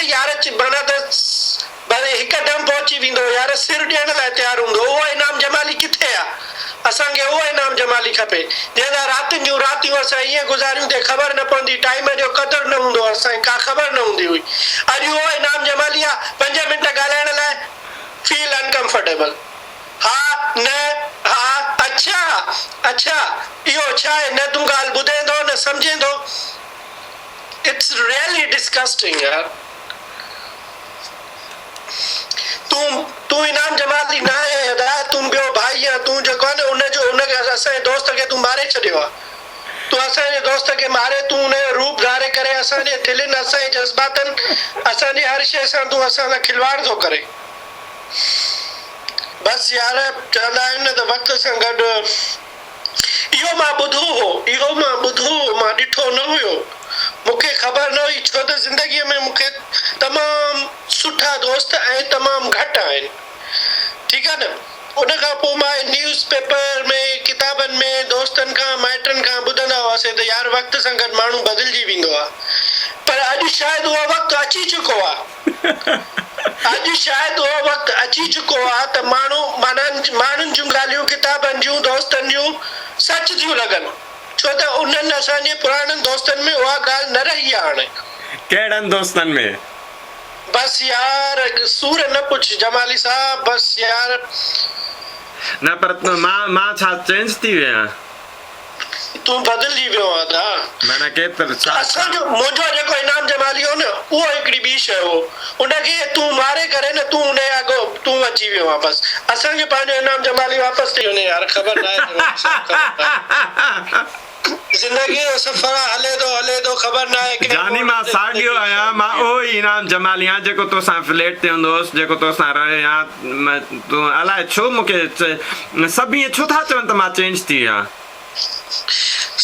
ته يار معنيٰ ته ڀلي هڪ دم پهچي ويندو هو يار سر ڏيڻ لاء تيار هوندو هو اهو انعام جمالي ڪٿي آ اسان کي اهو انعام جمالي کپي جنهن سان راتين جون راتيون اسان ائين گذاريون تي خبر نه پوندي ٽائيم جو قدر نه هوندو هو اسان کي ڪا خبر نه هوندي هئي اڄ اهو انعام جمالي آ پنج منٽ ڳالهائڻ لاء فيل انڪمفرٽيبل ها نه ها اڇا اڇا اهو ڇا آهي نه تون ڳالهه ٻڌين ٿو نه سمجهين ٿو it's really disgusting يار. تون تون انعام جمالي نه آهين ادا تون ٻيو ڀائي آن تون جيڪو آهي نه ان جو ان کي اسان جي دوست کي تون ماري ڇڏيو آ تون اسان جي دوست کي ماري تون ان جو روپ ڌاري ڪري اسان جي دلين اسان جي جذباتن اسان جي هر شيء سان تون اسان سان کلواڙ ٿو ڪرين بس يار چوندا آهن نه ته وقت سان گڏ اهو مان ٻڌو هو، اهو مان ٻڌو هو، مان ڏٺو نه هيو. مون کي خبر نه هئي، ڇو ته زندگيء ۾ مون کي تمام سٺا دوست ۽ تمام گهٽ آهن. ٺيڪ آهي نه. ان کان پوء مان نيوز پيپر ۾، ڪتابن ۾، دوستن کان، مائٽن کان ٻڌندا هئاسين ته يار وقت سان گڏ ماڻهو بدلجي ويندو آهي. پر اڄ شايد اهو وقت اچي چڪو آهي. اڄ شايد اهو وقت اچي چڪو آ ته ماڻهو معنيٰ ماڻهن جون ڳالهيون ڪتابن جون دوستن جون سچ ٿيون لڳن ڇو ته انهن اسان جي پراڻن دوستن ۾ اها ڳالهه نه رهي آ هاڻي. ڪهڙن دوستن ۾؟ بس يار سور نه پڇ جمالي صاحب بس يار. نه پر مان مان ڇا چينج ٿي ويو آهيان؟ تون بدلجي ويو آن ادا. معنيٰ ڪيتر ڇا ڇا. اسان جو منهنجو جيڪو انعام جمالي هو نه اهو هڪڙي ٻي شيء هو ان کي تون ماري ڪري نه تون ان جي اڳو تون اچي ويو آن بس اسان کي پنهنجو انعام جمالي واپس ڏئي وڃي يار خبر ناهي جمالي صاحب خبر ناهي زندگي جو سفر آ هلي ٿو هلي ٿو خبر ناهي ڪنهن جاني موڙ مان تي ساڳيو زندگي آهيان مان اهو ئي انعام جمالي آهيان جيڪو توسان فليٽ تي هوندو هوس جيڪو توسان رهيو آهيان تون الائي ڇو مون کي سڀ ائين ڇو ٿا چون ته مان چينج ٿي ويو آهيان.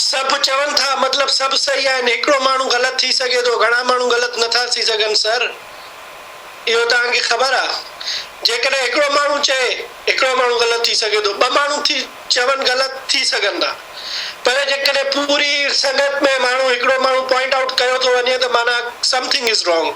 سڀ چون ٿا مطلب سڀ صحيح آهن هڪڙو ماڻهو غلط ٿي سگهي ٿو گهڻا ماڻهو غلط نٿا ٿي سگهن سر اهو توهان کي خبر آ جيڪڏهن هڪڙو ماڻهو چئي هڪڙو ماڻهو غلط ٿي سگهي ٿو ٻه ماڻهو ٿي چون غلط ٿي سگهن ٿا پر جيڪڏهن پوري سنگت ۾ ماڻهو هڪڙو ماڻهو پوائنٽ آئوٽ ڪيو ٿو وڃي ته معنيٰ سمٿنگ از رانگ.